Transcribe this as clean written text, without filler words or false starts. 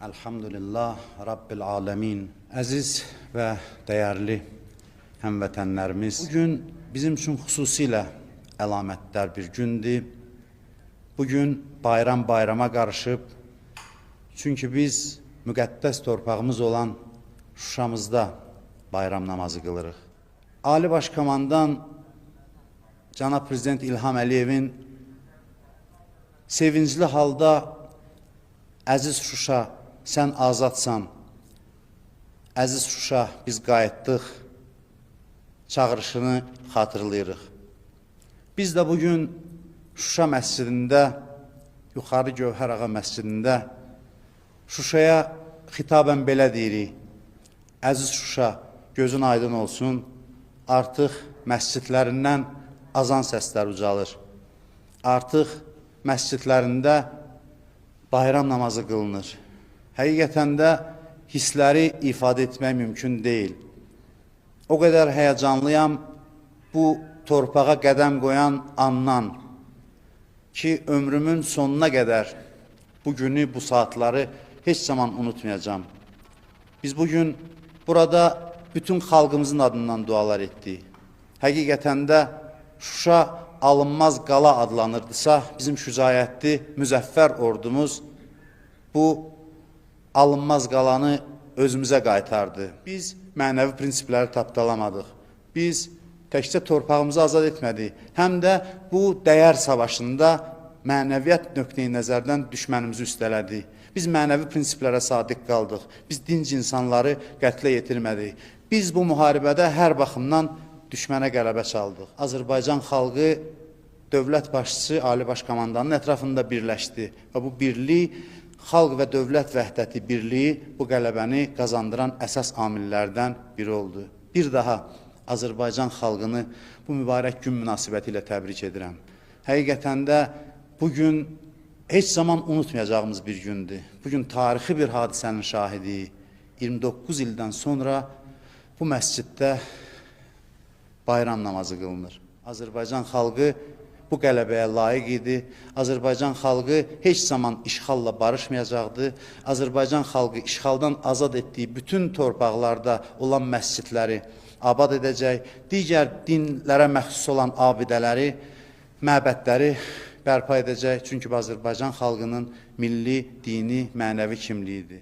Elhamdülillah Rabbil alemin. Əziz və dəyərli həmvətənlərimiz, bugün bizim üçün xüsusilə əlamətdar bir gündür. Bugün bayram bayrama qarışıb. Çünki biz müqəddəs torpağımız olan Şuşamızda bayram namazı qılırıq. Ali Baş Komandan Cənab Prezident İlham Əliyevin sevincli halda əziz Şuşa, sən azadsan, əziz Şuşa, biz qayıtdıq çağırışını xatırlayırıq. Biz də bugün Şuşa məscidində, Yuxarı Gövhər Ağa məscidində Şuşaya xitabən belə deyirik. Əziz Şuşa, gözün aydın olsun, artıq məscidlərindən azan səslər ucalır. Artıq məscidlərində bayram namazı qılınır. Həqiqətən də hissləri ifadə etmək mümkün deyil. O qədər həyəcanlıyam bu torpağa qədəm qoyan andan ki, ömrümün sonuna qədər bu günü, bu saatları heç zaman unutmayacağam. Biz bugün burada bütün xalqımızın adından dualar etdik. Həqiqətən də Şuşa alınmaz qala adlanırdısa, bizim şücaətli, müzəffər ordumuz bu alınmaz qalanı özümüzə qaytardı. Biz mənəvi prinsipləri tapdalamadıq. Biz təkcə torpağımızı azad etmədik. Həm də bu dəyər savaşında mənəviyyat nöqteyi nəzərdən düşmənimizi üstələdik. Biz mənəvi prinsiplərə sadiq qaldıq. Biz dinc insanları qətlə yetirmədik. Biz bu müharibədə hər baxımdan düşmənə qələbə çaldıq. Azərbaycan xalqı dövlət başçısı Ali Baş Komandanın ətrafında birləşdi və bu birlik, xalq və dövlət vəhdəti birliyi bu qələbəni qazandıran əsas amillərdən biri oldu. Bir daha Azərbaycan xalqını bu mübarək gün münasibəti ilə təbrik edirəm. Həqiqətən də bu gün heç zaman unutmayacağımız bir gündür. Bugün tarixi bir hadisənin şahidiyik. 29 ildən sonra bu məsciddə bayram namazı qılınır. Azərbaycan xalqı bu qələbəyə layiq idi. Azərbaycan xalqı heç zaman işğalla barışmayacaqdı. Azərbaycan xalqı işğaldan azad etdiyi bütün torpaqlarda olan məscidləri abad edəcək, digər dinlərə məxsus olan abidələri, məbədləri bərpa edəcək. Çünki bu Azərbaycan xalqının milli, dini, mənəvi kimliyidir.